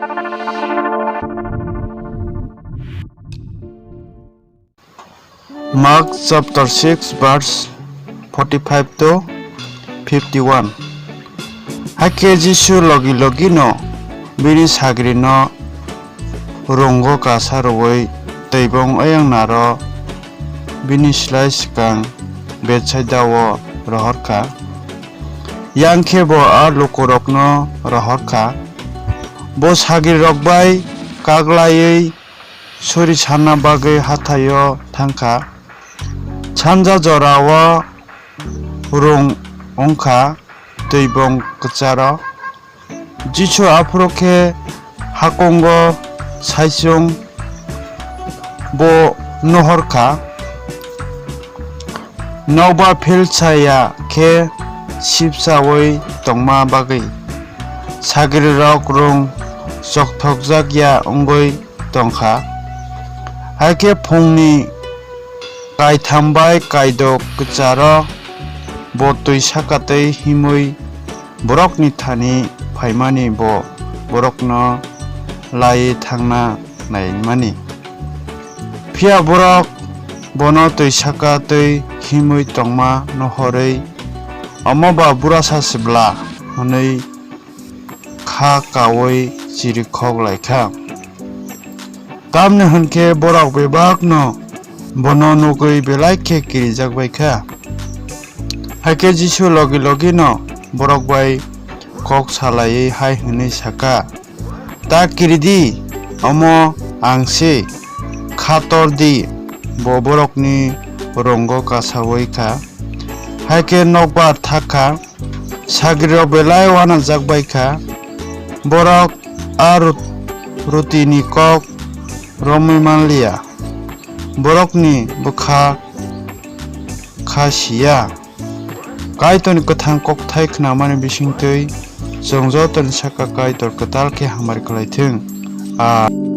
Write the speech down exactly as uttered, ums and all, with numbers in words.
Mark chapter six verse forty-five to fifty-one. Hakhe Jisu logi logi no bini sagri no rungo kasa rwui twibong ayang naro bini slai swkang Betsaida o rohor kha. Yang khe bo a lukurok no rohor kha. Bo sagri rok bai kaglaiwi suri sanna bagwi hathaio thangkha. Sanja jorao rung wngkha twibong kwcharo. Jisu aphuru khe hakungo saichung bo nuhorkha. Nokbar philsaya khe sipsaui tongma bagwi sagrirok rung chokthokjak ya wngwi tongkha. Hakhe phungni kaitham bai kaidok kwcharo bo twi saka tei himwi borokni thani phaimani bo borokno laiwi thangna naimani. Phiya borok bono twi saka twi himwi tongma nuhorwi, "Omo ba burasa se bla?" hwnwi kha kaui chirikhok lai kha. Tamni hwn khe borok bebakno bono nugwi belai khe kirijak bai kha. Hakhe Jisu logi logi no borok bai kok salaiwi hai hwnwi sa kha, "Ta kiri di, omo ang se, kha tor di." Bo borokni rungo kasaui kha. Hakhe nokbar thak kha. Sagrirok belai uanajak bai kha. Borok a rut-, rutini kok romwi man liya. Borokni bwkha kha si ya. Kaitorni kwthang kokthai khnamani bisingtwi chwng jotoni saka Kaitor kwtal khe hamari khlai thung. A-